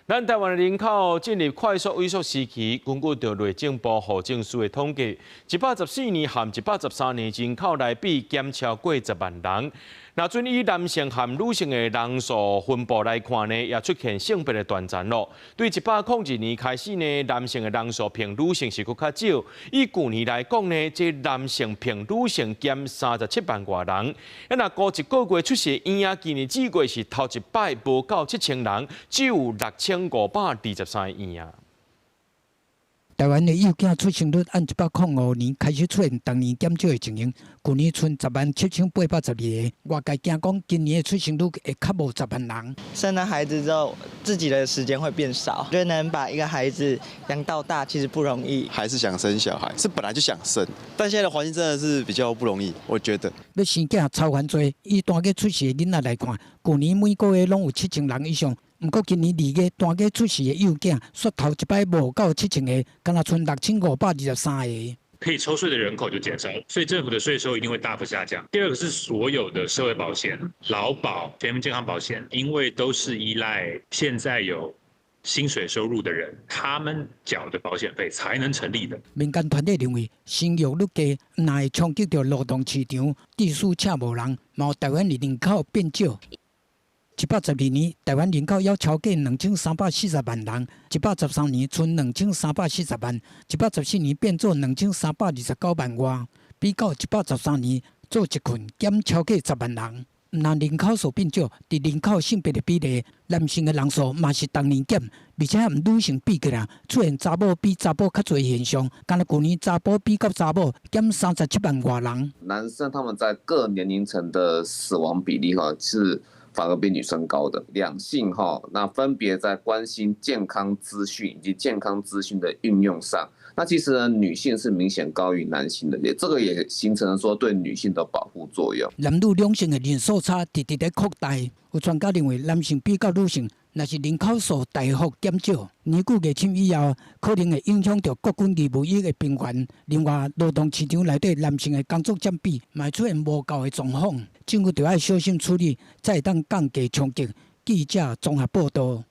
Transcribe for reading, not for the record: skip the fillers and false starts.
咱台灣的人口進入快速萎縮時期，根據著內政部戶政署的統計，114年和113年人口來比減超過10萬人。若準以男性和女性的人數分布來看呢，也出現性別的斷層咯。對102年開始呢，男性的人數比女性是閣較少。以舊年來講呢，這男性比女性減37萬外人。啊，若估一個月出世嬰仔，今年四月是頭一擺無夠7000人，只有6523個嬰仔。台灣的幼囝出生率按105年開始出現逐年減少的情形，舊年賰10萬7882個，外界驚講今年的出生率會較無10萬人。生了孩子之後，自己的時間會變少，覺得能把一個孩子養到大其實不容易。還是想生小孩，是本來就想生，但現在的環境真的是比較不容易，我覺得。欲生囝操煩濟，以單月出世的囡仔來看，舊年每個月攏有7000人以上。毋過今年2月單月出世的幼囝，煞頭一擺無夠7000個，敢若賰6523個。可以抽稅的人口就減少，所以政府的稅收一定會大幅下降。第二個是所有的社會保險、勞保、全民健康保險，因為都是依賴現在有薪水收入的人，他們繳的保險費才能成立的。民間團體認為，生育率低，毋但會衝擊著勞動市場，致使請無人，嘛予台灣的人口變少。112年，台灣人口猶超過2340萬人；113年，賰2340萬；114年變做2329萬外。比較113年做一群減超過10萬人。毋但人口數變少，佇人口性別的比例，男性的人數嘛是逐年減，而且和女性比起來，出現查某比查埔較濟現象。敢若舊年查埔比較查某減37萬外人。男生他們在各年齡層的死亡比例，哈是反而比女生高的。兩性哈，那分別在關心健康資訊以及健康資訊的運用上，那其實呢，女性是明顯高於男性的，也這個也形成了說對女性的保護作用。男女兩性的人數差直直咧擴大，有專家認為男性比較女性，若是人口數大幅減少，年久月深以後，可能會影響著國軍義務役的兵員。另外，勞動市場內底男性的工作佔比，嘛會出現無夠的狀況，政府著愛小心處理，才會當降低衝擊。記者綜合報道。